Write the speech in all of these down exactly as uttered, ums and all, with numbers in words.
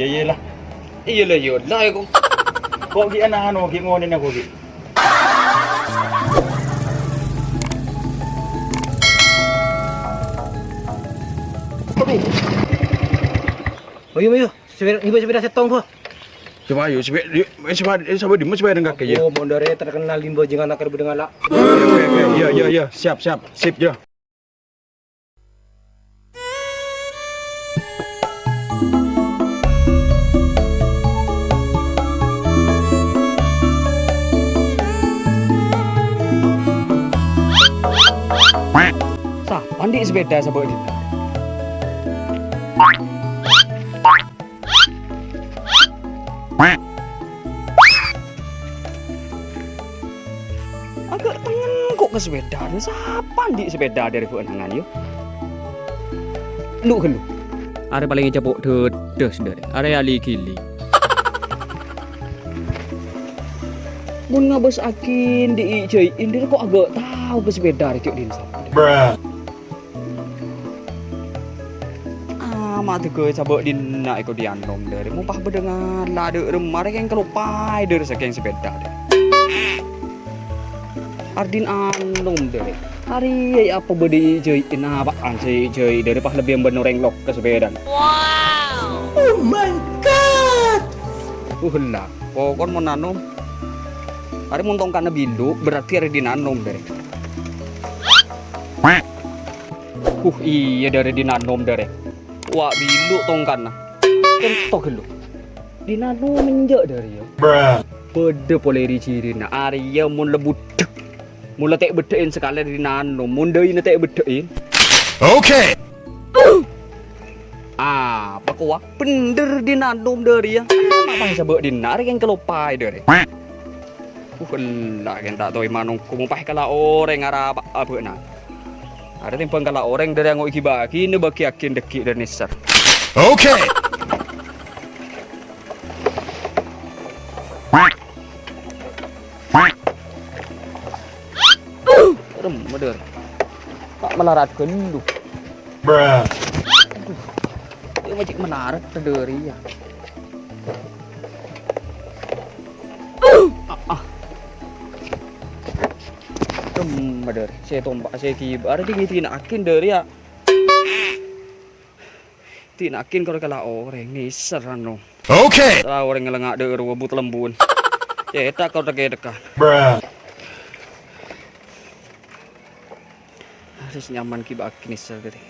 Iyâ, iyâ, la. Iyâ, la, iyâ, la, kok. Kok ghi' ana anu, ghi' ngonèna kok ghi'. Aduh. Ayo, ayo. Sepeda, ngibâ sepeda sèttong, Bo. Coba ayo, sepeda, yuk, sepeda, sepeda, di mana sepeda kaki ya? Oh, mondare terkenal di bajingan akar bedeng ala. Oke, oke, oke. Iya, iya, iya. Siap, siap. Sip, ya. Sapa andi' sepeda sabâ' dinna'? Agak tengen kok ka sepedana. Sapa andi' sepeda dâri bâ'na ngan, yo? Lu, ghellu. Arè palèng ècapo' dâdâs dâri. Arè ali-gili. Mon ngabâs akin di' jâi, indir kok agak tao ka sepeda rè cok din sapa. Ah, ma' dâgâ sabâ' dinna' èko dianom dâri. Mompah bâdâ ngala' dâ' remma rè kèng kaloppaè dâri sakèng sepeda dâri. Ardin anom dâri. Arèya apa bâdâ jâi, napa'an sè jâi dâri pas lebbi bân orèng lok ka sepedana. Oh my God! Uh, la, pokon mon anom. Arè mon tongkanna bilu, berarti arè din anom dâri. Huh, iyâ, dâri din anom dâri. Wa', bilu tongkanna. Conto ghellu. Din anom enjâ' dâri, ya. Bâdâ polè ri-cirina. Arèya mon la budhek. Mon la tè' beddhâ'in sakalè din anom. Mon dâina tè' beddhâ'in. Oke. Ah, pakowa. Bhender din anom dâri, ya. Ma' pas sabâ' dinna' arè kèng kaloppaè dâri. Uh, ella, kèng ta' tao è manongko mompah kala orèng arapa abâ'na. Arè tèmbhâng kala orèng dâri ango' èghi-bâghi, nè bâgiyaghi dâggi' dâri nèser. Oke. Rem, medher. Ta' malarat ghellu. Bruh. Aduh. Yâ, ma' cè' malarat dâri, ya. Ah, ah. Tem, madâr. Sè tompa', sè ghibâ. Arè dingina'aghin dâri, ya. Dina'aghin karo kala orèng, nèser, ano. Oke. Kala orèng ngalengnga' dâ' rowa but-lembun. Cètak karo dhek-kadhekan. Bruh. Harus nyaman ki bâ' nèser tadi.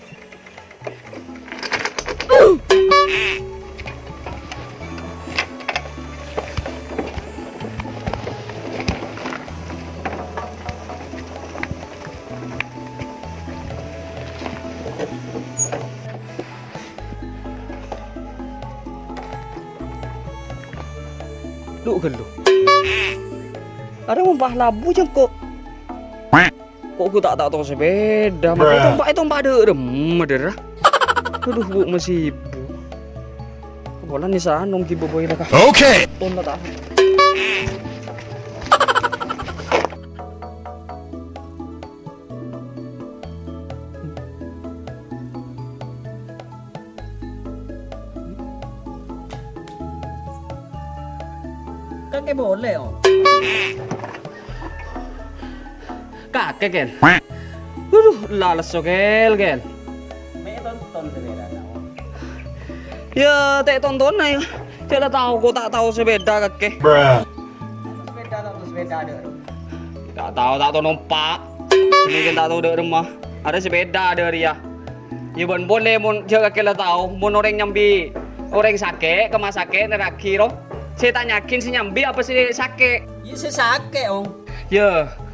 Lu, ghellu. Arè mompah labu jângko'. Kok ghu ta', ta' tao sepeda, ma' Bruh. Ètompa', ètompa' dâ' remma, dârra. Aduh, Bu, masibuk. Polana nèser nong ghibâ boy la ka. Oke. Ton la ta'. Kakè boleh, Om. Kakè, Kel. Waduh, la lesso, Kel, Kel. Mè' tonton sepedana, Om. Yâ, ta' tonton aja. Jhâ' la tao, kok ta' tao sepeda, kakè. Bruh. Sepeda, tao sepeda, dâ'. Ta' tao, ta' tao nompa'. Mungkin ta' tao dâ' remma. Arè sepeda dâ' rèya. Yâ, bân polè mon jhâ' kakè la tao, mon orèng nyambi, orèng sakè', ka ma' sakè', nèrraghi, ro. Sè ètanya'aghin sè nyambi apa sè sakè'? Yâ, sè sakè', Om. Yâ,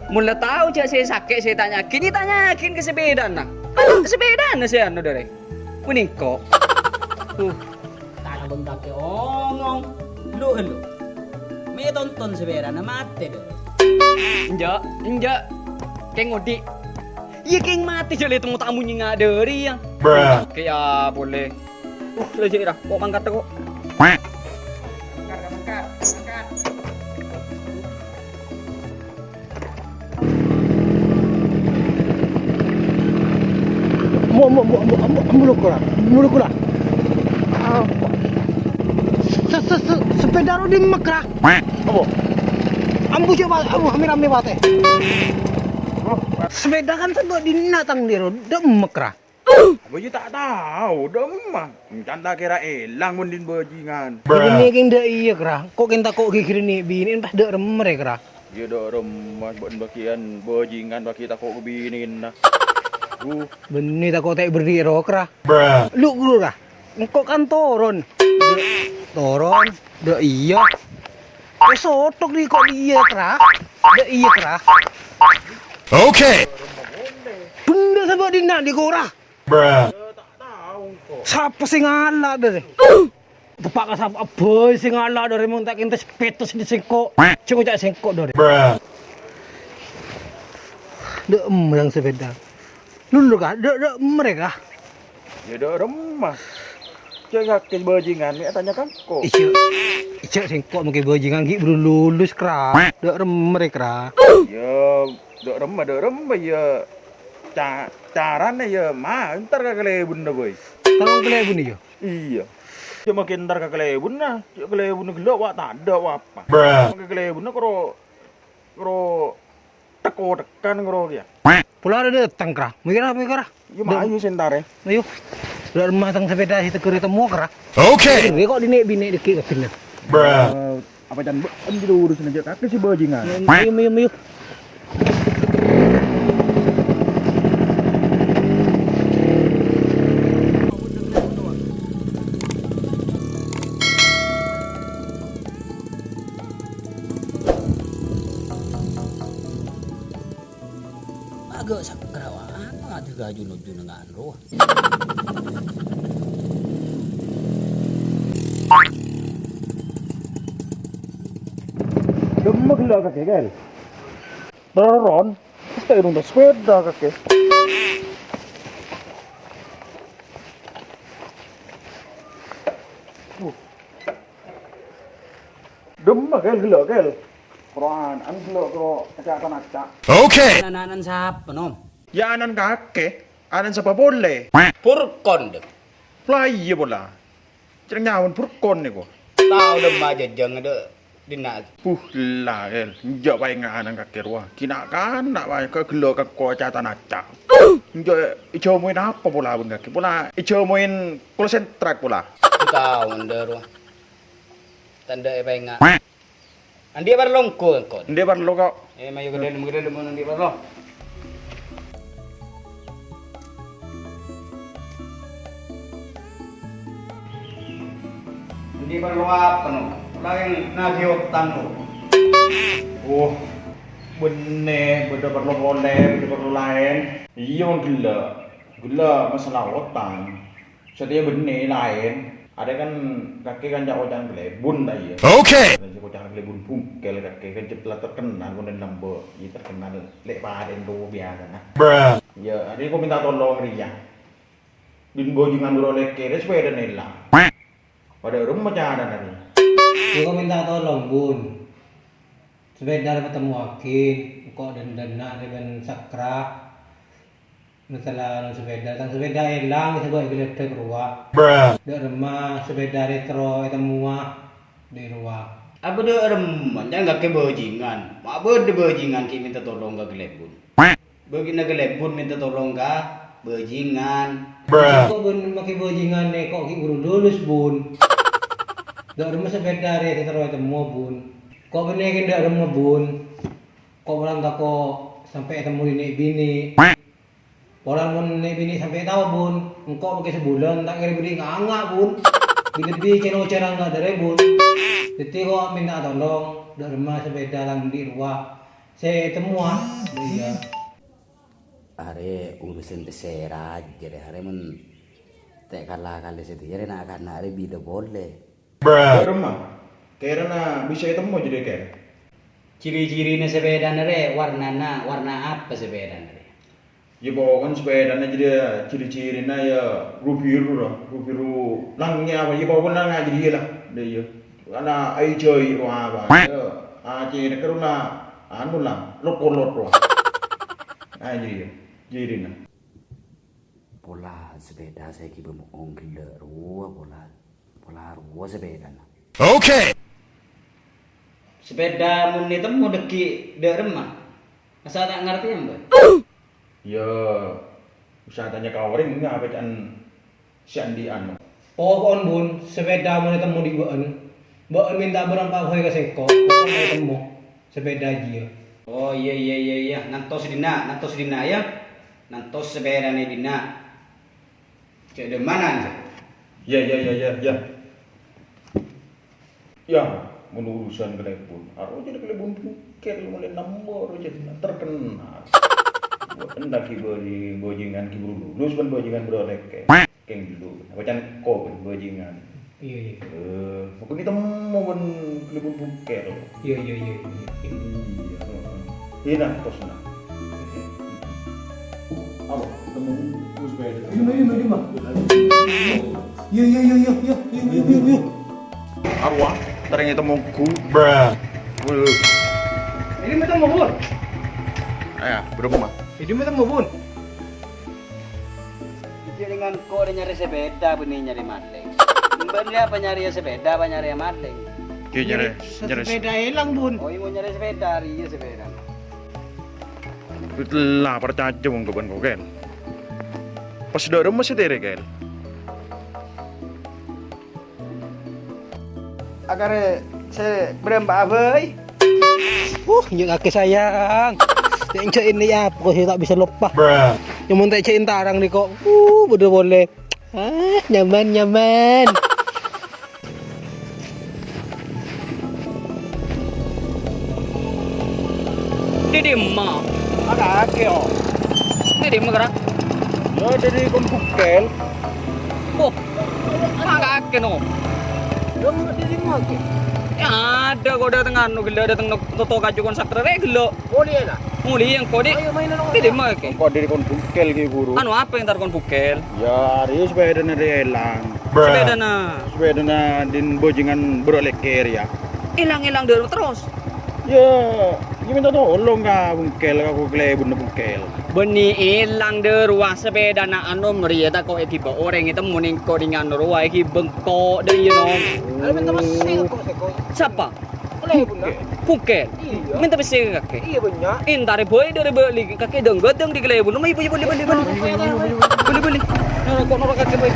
mon la tao jhâ' sè sakè' sè ètanya'aghin, yâ tanya'aghin ka sepedana. Ka sepedana sè anu, dârè. Mènèko. Uh. Tala bengkak ke ongong. Lu, lu. Mè' tonton sepedana matè, dâ. Enjâ', enjâ'. Kèng odi'. Iyâ, kèng matè, jhâ' lè temo ta' monyènga dâri, yâ. Bruh. Kèya polè. Uh, la jhâ' ra. Kok mangkat, kok. Mangkat, mangkat, mangkat. Mo, mo, mo, mo, mo, mo, lo kora, mo, lo kora. Ah. Se-, se-, sepeda ro dimma, Ra? Apa? Ambu coba, ambu rame-rame pate. Sepeda kan saba' dinna' tang dero, dimma, Ra? Apa ya tak tahu, dimma. Encan ta' kera elang mon din bajingan. Ini keng dha' iya, Ra. Kok kenta kok gigir ni bini pas dha' remmer ya, Ra? Ya dha' remmer, buat bagian bajingan bagi tako' ke binina. Uh. Benne tako' te' berri' ro, Ra. Lu, lu, Ra. Engko' kan toron. Toron, dha' iya. Eh, sotok di kok dia, Ra. Dha' iya, Ra. Oke. Benda saba' dinna' di kora. Sapa sing ngala' dare? Tepak ka sapa? Boy sing ngala' dare, mon ta' kentes petos di sengko'. Sing ngocak sengko' dare. Dha' emrang sepeda. Lulu ka, dha', dha' mereka. Ya dha' remma. Cek kake bajingan, me' tanya kangko. Iya. Iya sengko' mungkin bajingan gi' belum lulus, Ra. Dha' remmer, Ra. Ya, dha' remma, dha' remma ya. Ca-, carane ya, ma, entar ka kalebunna, Boy. Tolong kalebun, iya? Iya. Ya makin entar ka kalebunna. Ya kalebunna gelo' wa' tadha' wa' apa. Makin kalebunna karo, karo teko-tekan karo kya. Pola ada datang, Ra. Mikir apa, mikir, Ra? Ya, ma, ayo, sentare. Ayo. Dha' remma tang sepeda si tegur temu, Ra. Oke. Ini kok dine bine dikit kabinnya. Eh, apa can, Bu? Kan kita urusin aja kaki si bajingan. Ayo, ayo, ayo. Aga' sakra wa apa ngadek ka jun-junengan rowa. Gemmek la kake, Kel. Teron, pasti nonton sepeda kake. Uh. Gemma, Kel, gelo', Kel. Koro'an, an gelo' koro' kaca'atan aca'. Oke. Anan-anan sapa, Nom? Ya, anan kake. Anan sapa pole? Furkon, Dek. Lah, iya pola. Cereng nyawan Furkon niko. Tao, Dem, aja jeng, Dek. Dinna'. Buh, la, Kel. Enja' paenga anan kake rowa. Kina-kana wae ka gelo' ka kaca'atan aca'. Enja' ijamoin apa pola bun kake? Pola ijamoin konsentrat pola. Tao, Ndek, rowa. Tandha e paenga. Andi' parlo engko', engko'. Andi' parlo, kok. Eh, mayu ka dhalem, ka dhalem, andi' parlo. Andi' parlo apa, no? Laèn naghi otang, no. Oh, benne, bâdâ parlo polè, bâdâ parlo laèn. Iyâ, mon ghellâ'. Ghellâ' masalah otang. Satèya bânnè laèn, arè kan kakè kan ca'-oca'an kalèbun ta' iyâ? Oke. Kan ca'-oca'an kalèbun bungkèl kakè kan jhâ' la terkenal konen lambâ', iyâ terkenal lè' padâ ro biyasana. Iyâ, arè ko mènta tolong rèya. Bin bâjingan buru lèkèrè sepèdana èlang. Padâ remma carana rèya. Iyâ, ko mènta tolong, Bun. Sepèda rè patemmoaghi, engko' dendhenna rè bân Sakra. Masalah anu sepèda, tang sepèda èlang, sè bâ' ègleddhek rowa. Dâ' remma sepèda rè terro ètemmowa dâ' rowa. Apa dâ' remma, can kakè bâjingan. Ma' bâdâ bâjingan ghi' mènta tolong ka kalèbun. Bâgina kalèbun mènta tolong ka bâjingan. Kok bun makè bâjingan nè, kok ghi' buru lulus, Bun. Dâ' remma sepèda rè sè terro ètemmowa, Bun. Kok bânnè ghi' dâ' remma, Bun. Kok polana tako' sampè' ètemmo nè'-binè'. Polana mon nè'-binè' sampè' tao, Bun, engko' makè sabulân ta' kèra bâdâ nga'-anga', Bun. Bi-, lebbi cè'-nocè' ra nga' dârè, Bun. Dhâddhi ko' mènta tolong, dâ' remma sepèda tang andi' rowa sè ètemmowa. Iyâ. Arè urusan tèsèra jârèya, arè mon ta' kala-kalè satèya rè na'-kana' rè bidhâ polè. Dâ' remma, kèrana bisa ètemmo jârèya, Kèr? Ciri-cirina sepèdana rè, warnana, warna apa sepèdana rè? Yâ, pokokna sepèdana jârèya ciri-cirina yâ ru-biru, ro, ru-biru langngè' apa, yâ, pokokna nga' jârèya la. Dâ' iyâ. Kana ai jâi' ro apa, yâ, acèna kèro la, anu la, lo-kolot ro. Ah, jârèya, cirina. Pola sepèda saèghi bâmo'ong ghellâ' rowa pola. Pola rowa sepèdana. Oke. Sepèda mon ètemmo dhâggi' dâ' remma. Masa ta' ngartèya, Mbah? Iyâ, bisa tanya ka orèng, ngapa can si Andi anu? Poko'en, Bun, sepèda mon ètemmo dhi' bâ'en, bâ'en mènta bârâmpa bhâi ka sèngko', poko'en ètemmo sepèda jiyâ. Oh, iyâ, iyâ, iyâ, iyâ. Nantos dhinna', nantos dhinna', yâ. Nantos sepèdana dhinna'. Cè' dâmmanan, cè'? Iyâ, iyâ, iyâ, iyâ, iyâ. Iyâ, mon urusan kalèbun, aro jârèya kalèbun bungkèl molaè nembor jârèya terkenal. Buat endak ki bâji-, bajingan ki buru lulus bân bajingan buru lèkè. Kèng dulu, apa can ko bân bajingan? Iyâ, iyâ. Eh, mungkin ètemmo bân kalèbun bungkèl. Iyâ, iyâ, iyâ, iyâ. Iyâ, heeh. Iyâ, nah, kos, nah. Apa? Temu, terus beda. Iyâ, iyâ, iyâ, iyâ, Mas. Iyâ, iyâ, iyâ, iyâ, iyâ, iyâ, iyâ, iyâ. Arwah, ternyata monggu. Bruh. Ini betul, Bun. Iyâ, bârâmma. Ini betul, Bun. Jârèya ngko' rè nyarè sepèda, bânnè nyarè malèng. Bânnè apa nyarè sepèda, apa nyarè malèng? Iyâ, nyarè, nyarè sepèda èlang, Bun. Oh, iyâ, nyarè sepèda, rèya sepèda. La parcajâ wong kobân kok, Kèl. Pas dâ' remma sè terè, Kèl. Akare sè bârâmpa'a bhâi. Uh, nyè' kakè sayang. Nyè' jâ' ini ya, pokoknya tak bisa lupa. Nyomon tè jâ' entarang nèko. Uh, bâdâ polè. Ah, nyaman, nyaman. Dâri dimma? Adâ' akè, oh. Dâri dimma, Kra? Yâ, dâri kon bungkèl. Oh, adâ' akè, no. Dâri dimma, dâri dimma akè? Yâ, adâ' kok dâteng anu, ghellâ' dâteng no-, toto kaju kon sakra, rè, ghellâ'. Molèya, la? Molèya engko', Di'. Ayo, maèn, no. Dâri dimma akè? Engko' dâri kon bungkèl, ghi, buru. Anu, apa entar kon bungkèl? Yâ, arèya sepèdana rèya èlang. Sepèdana? Sepèdana din bajingan buru lèkè rèya. Èlang-èlang dâ' remma terros? Yâ, yâ mènta tolong ka bungkèl, ka kalèbunna bungkèl. Bânnè èlang dâ' rowa sepèdana Anom rèya tako' èghibâ orèng ètemmo nèng-, ko' nèng anu rowa èghibâ engko' dâ' iyâ, Nom. Ayo mènta pèssè engko' sèko. Sapa? Kalèbunna. Bungkèl? Iyâ. Mènta pèssè ka kakè? Iyâ, bânnya'. Entarè bhâi dâri bâli kakè dâng-ghâdâng dâri kalèbunna. Ayo, bâli, bâli, bâli, bâli. Bâli, bâli. Noro', ko' noro' kakè, bhâi.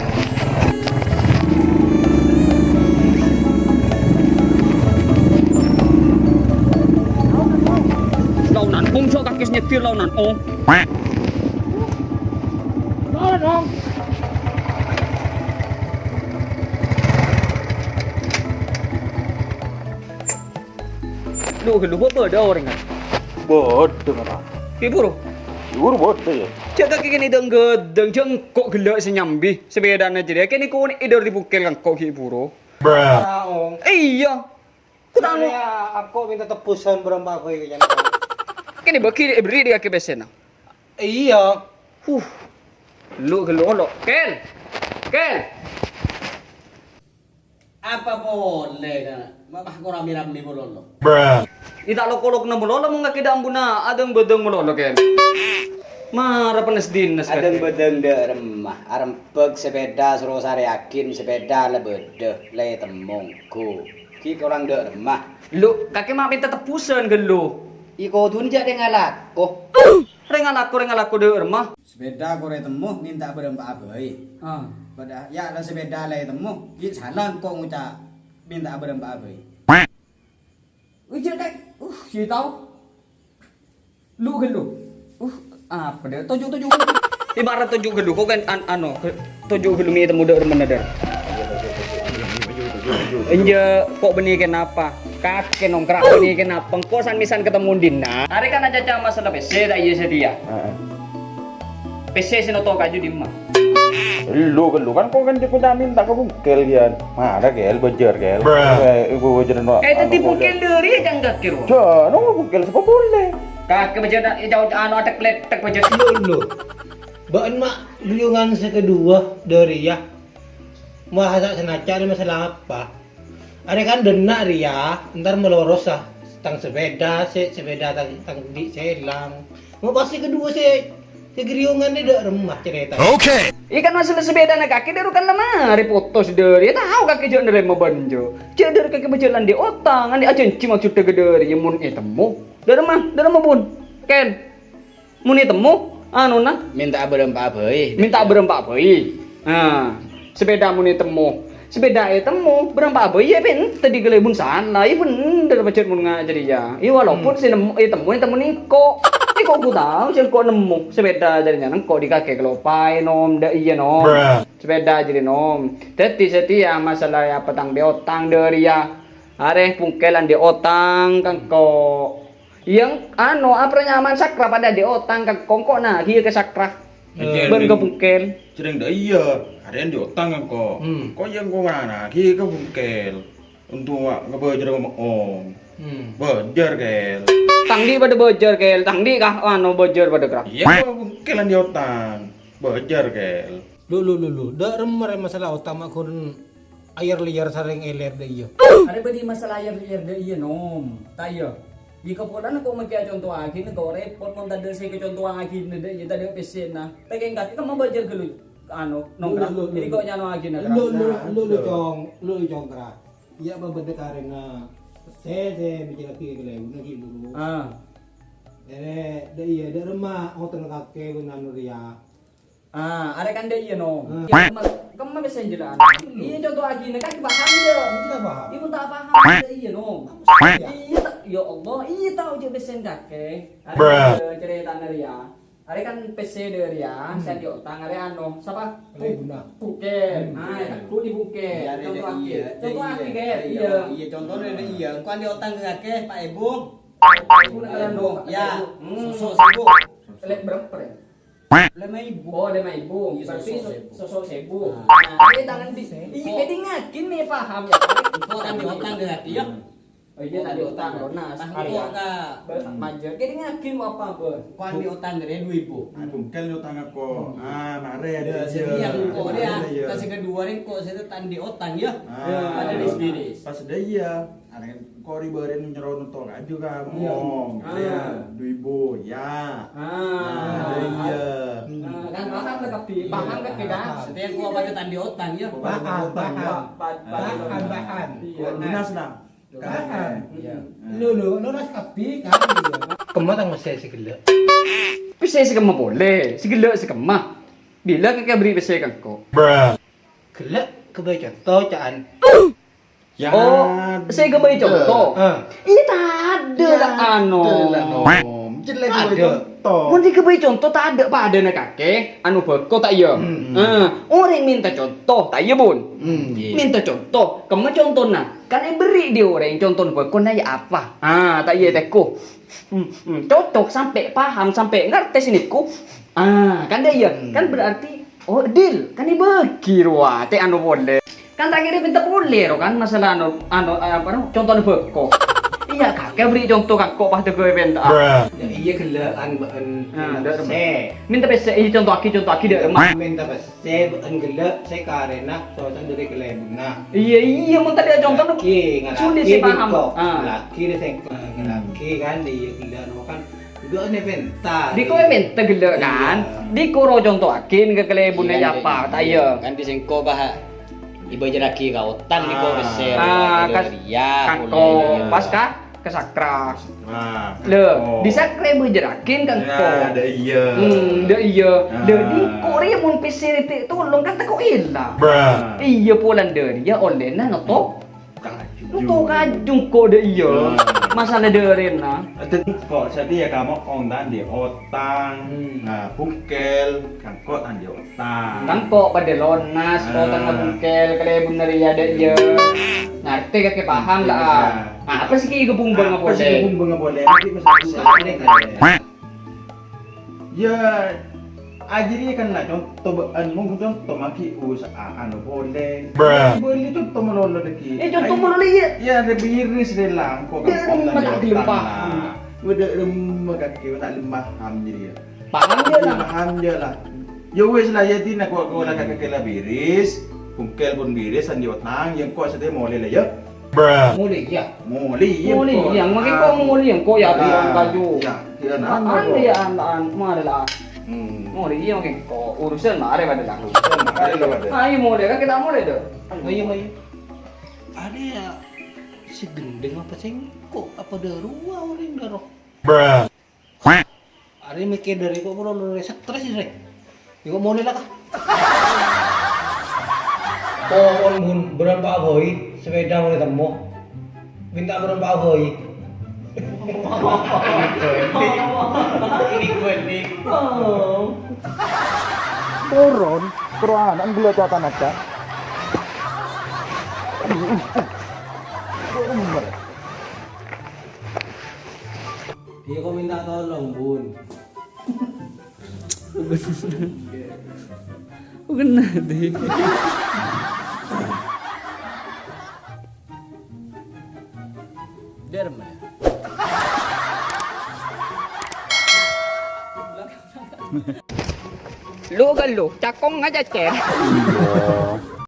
Laonan, ong, jhâ' kakè sè nyètir laonan, ong. Noro', ong. Lu, lu, bâdâ orèng, kan? Bâdâ, Kak. Ghi' buru? Ghi' buru bâdâ, yâ. Jhâ' kakè kènè' dâng-ghâdâng, jhâ' engko' ghellâ' sè nyambi sepèdana jârèya. Kènè' konè'è dâri bungkèl ka engko' ghi' buru. Bruh. Iyâ. Kok ta' ngo- Yâ, engko' mènta tebbhusan bârâmpa bhâi ka jhâ'. Kènè' bâgi èberri' dâ' kakè pèssèna. Iyâ. Huh. Lu, lu, lu. Kèl. Kèl. Apa polè, Ka'? Ma' pas ko' rame-rame malolo. Bruh. Ita' lo-kolokna malolo, mon kakè dâ' embuna adâng-bâdâng malolo, Kèl. Mara pennes-dinnes, Adâng-bâdâng dâ' remma, arembhâk sepèda soro sarèyaghin, sepèda la bâdâ, la ètemmo, ghu. Ghi' korang dâ' remma. Lu, kakè ma' mènta tebbhusan, ghâllu. Iko dun jâ' rèng alako. Rèng alako, rèng alako dâ' remma. Sepèda korè temmo mènta bârâmpa'a bhâi. Ah. Padahal, yâ, la sepèda la ètemmo, ghi' sala engko' ngoca' mènta bârâmpa'a bhâi. Wih, jâ' kaè. Uh, yâ tao. Lu ghâllu. Uh, apa dâ'? Toju', toju'. Ibarat toju' ghâllu, kok kan an-, ano, toju' ghâllu mè' temmo dâ' remmana dâr. Enjâ', kok bânnè kenapa? Kakè nongkrak bânnè kenapa? Engko' san-mèsan katemmon dinna'. Arè kan acaca masalah pèssè ta' iyâ satèya? Heeh. Pèssè sè noto kaju dimma? Lu, lu kan kok kan jâ' koca' mènta ka bungkèl, Yan. Mara, Kèl, bâjâr, Kèl. Bruh. Eh, ibu bâjâr no. Eh, tadi anu, bungkèl dâri ya, jang kakè, ro. Jâ', no bungkèl sapa polè? Kakè bâjâr, eh, jauh, anu, atek-letek bâjâr. Lu, lu. Bâ'en ma' gulungan sè kaduwâ dâri, ya. Wah, ta' sanajjân masalah apa. Arè kan dhinna' rèya, entar malorosa tang sepèda, sè sepèda tang, tang di' sè èlang. Mo' pas sè kaduwâ sè Saghâriyungan dâ' remma carètana. Oke. Iyâ kan masalah sepedana kakè dâru kan la marè potos dâri. Tao kakè jhâ' narèma bânjâ. Jhâ' dâri kakè bâjâ la andi' otang, andi' ajhânjhi maksodda ka dâri, iyâ mon ètemmo. Dâ' remma, dâ' remma, Bun. Ken. Mon ètemmo, anona. Mènta bârâmpa bhâi. Mènta bârâmpa bhâi. Nah, sepeda mon ètemmo. Sepeda ètemmo, bârâmpa bhâi, iyâ bhender dâri kalèbun sana, iyâ bhender pajhât mon nga-, jârèya. Iyâ walaupun Hmm. sè nemmo, ètemmo, ètemmo nèngko'. Nèngko' ghu tao, sè nèngko' nemmo. Sepeda jârèya nèngko' dâri kakè kaloppaè, Nom, dâ' iyâ, Nom. Sepeda jârèya, Nom. Dhâddhi satèya masalah apa tang andi' otang dâri iyâ. Arè bungkel andi' otang ka nèngko'. Iyâ, anu, apa nyamana Sakra padâ andi' otang ka nèngko', nèngko' naghi ka Sakra. Bân ka bungkel. Jhâreng dâ' iyâ, arè andi' otang ka nèngko'. Hmm. Ko' iyâ nèngko' naghi ka bungkel. Onto' ngabâjâr ka mo'ong. Hmm. Bâjâr, Kel. Tang andi' padâ bâjâr, Kel. Tang andi' ka, anu, bâjâr padâ, Kra. Iyâ, ka bungkel andi' otang. Bâjâr, Kel. Lu, lu, lu, lu. Dâ' remma rè masalah otang ma' ghun ayar-lèyar sareng èlèr dâ' iyâ. Arè bâdâ masalah ayar-lèyar dâ' iyâ, Nom. Ta' iyâ. Iyâ kapolana ko' makè aconto'aghi, nèngko' rèpot mon tadâ' sè èkaconto'aghi dâ' iyâ, tadâ' pèssèna. Pèkèng kakè kemma bâjâr ghâllu, anu, Nongkra. Lu, lu, lu, lu. Jadi ko' nyano'aghi, Nongkra. Lu, lu, lu, lu, Cong. Lu, lu, Congkra. Iyâ, bâbâdâ karèna pèssè sè bâjârraghi kalèbunna ghi' buru. Ah. Arè, dâ' iyâ, dâ' remma otang kakè ghun anu rèya. Ah, arè kan dâ' iyâ, Nom. Hmm. Kemma, kemma pèssè jârèya. Iyâ, conto'aghina kakè paham, yâ? Kita paham. Iyâ, mon ta' paham, dâ' iyâ, Nom. Apa sih, ya? Iyâ, ta-, ya Allah, iyâ tao jâ' pèssèna kakè. Arè, Bruh. Iyâ, carètana rèya. Arè kan pèssè dâ' rèya, Hmm. sè andi' otang, arè anu, sapa? Kalèbunna. Bungkel. Hmm. Ah, bu di bungkel. Iyâ, arè dâ' iyâ, dâ' iyâ, Kel. Iyâ, iyâ, contohna dâ' iyâ. Engko' andi' otang ka kakè, Pa' Èbung. Èbung, Èbung, ya. Hmm. Sosok sèbu. Lèbât bârâmpa, rè? Lèma èbu. Oh, lèma èbu. Iyâ, berarti sosok so-, sèbu. Sosok sèbu. Ah. Nah, iyâ, tangan di-, iyâ, kèdingngaghi, mè' paham, yâ. Engko' ta' andi' otang dâ' kakè, yâ. Oh, iyâ, ta' andi' otang, lunas. Nah, engko' ka bâ-, majâr. Kèdingngaghi, apa, Bâ? Engko' andi' otang dâ' rèya du èbu. Ah, bungkel otang engko'. Hmm. Ah, marè, iyâ, iyâ. Sè iyâ, engko' rèya. Iyâ, iyâ. Ka sè kaduwâ rèya engko' sè ta' andi' otang, yâ. Ah. Padâ ris-biris. Pas dâ' iyâ. Arè engko' rè bârâ' nyèro nonton aja ka. Iyâ. Ngomong, ah. Iyâ, du èbu, yâ. Ah. Ah, dâ' iyâ. Ah, kan paham la kabbhi, paham kabbhi, kan? Satèya engko' padâ ta' andi' otang, yâ. Paham, paham. Paham, paham. Iyâ. Lunas, nah. Paham. Iyâ. Lu, lu, lunas kabbhi, kan? Kemma tang pèssè sè ghellâ'? Pèssè sè kemma polè, sè ghellâ' sè kemma. Bilâ kakè aberri' pèssè ka engko'? Ghellâ' ghâbây conto, ca'an. Ya, oh, sè ghâbây conto. Ah. Iyâ, tadâ' la, anu. Tadâ' la, Nom. Jelek ghâbây conto. Mon sè ghâbây conto tadâ' padâna kakè, anu bhâko ta' iyâ? Hmm. Ah, orèng mènta conto, ta' iyâ, Bun? Hmm, iyâ. Mènta conto, kemma contona? Kan èberri' dâri orèng contona bhâkona ya apa? Ah, ta' iyâ tèko. Hmm, hmm, cocok sampè' paham, sampè' ngartè sè nèko. Ah, kan dâ' iyâ? Hmm. Kan berarti Oh, deal, kan èbâgi rowa, tè anu polè. Kan ta' kèra mènta polè ro kan, masalah anu, anu, apa ro, contona bhâko. Iyâ, kakè aberri' conto ka engko' pas dâggâ' èpènta. Bruh. Ya, iyâ ghellâ'ân bâ'ân. Ah, dâ' remma. Pèssè. Mènta pèssè, iyâ conto'aghi, conto'aghi dâ' remma. Mènta pèssè bâ'ân ghellâ' sè karèna sosan dâri kalèbunna. Iyâ, iyâ, mon tadâ' contona. Lagi, ngalaki, sulit sè paham. Diko. Ah. Lagi dâ' sèngko', ngalaki kan, iyâ ghellâ' ro kan. Diko èpènta. Diko èpènta ghellâ' kan? Iyâ. Diko ro conto'aghi ka kalèbunna apa, ta' iyâ? Kan dâ' sèngko' bâ' èbâjârraghi ka otang diko pèssè. Ah, ka, ka engko', pas ka, ka Sakra. Ah, lho, engko'. Dâ' Sakra èbâjârraghi ka engko'. Ya, dâ' iyâ. Hmm, dâ' iyâ. Ah. Dâ' diko rèya mon pèssè rèya tolong kan tako' èlang. Bruh. Iyâ, polana dâri iyâ ollèna notop. Kaju. Engko' kaju engko' dâ' iyâ. Nah. Masalah dârina. Dâddhi engko' satèya ka mo'ong ta' andi' otang. Hmm. Nah, bungkel, ka engko' ta' andi' otang. Ka engko' padâ lonas, ah, otangnga bungkel, kalèbunna rèya dâ' iyâ. Ngartè kakè paham la? Iyâ. Apa sè ghi' èkabhungbhâng polè? Apa sè èkabhungbhâng polè? Nanti masalah bungkel. Yâ, ajâriyâ kan la conto bâ'ân, mon conto maghi usaha anu polè. Bruh. Bâli conto malolo lagi. Eh, conto malolo, iyâ. Yâ, lebih iris rè la, engko' kan. Yâ, kota ma' ta' ghellem paham. Wâdâ remma kakè, ta' ghellem paham jâriyâ. Paham jâ la. Paham jâ la. Yâ wis la, yâ dina ko', ko' la kakè la biris, bungkel pon biris, andi' otang, yâ engko' satèya molè la, yâ. Bruh. Molè, yâ. Molè, yâ, molè, engko'. Yâ, mangkèn engko' molè, yâ, engko', yâ, ah, bilang kaju. Yâ, yâ, nah, an, yâ, an, an, marè la. Hmm. Molè, iyâ, mangkèn. Ko' urusan marè padâ, Kang. Ayo, Kang. Ayo, molè, kan kita mulai, Dok. Ayo, ayo. Ada ya, si gendeng apa sengko', apa dâruwa orèng dâro? Bruh. Arè mèkkèr dâri ko' perlu lu stres ini, Rè. Yuk, molè la, Kak. Pokon, Bun, bârâmpa abhâi, sepèda mon ètemmo. Minta bârâmpa abhâi. Ini gue nih. Turun, terus anak gelo tuh anak, Kak. Iya, kok minta tolong, Bun. Bukan nanti. Derem ya? Lu kan lu, cakong aja, Cer.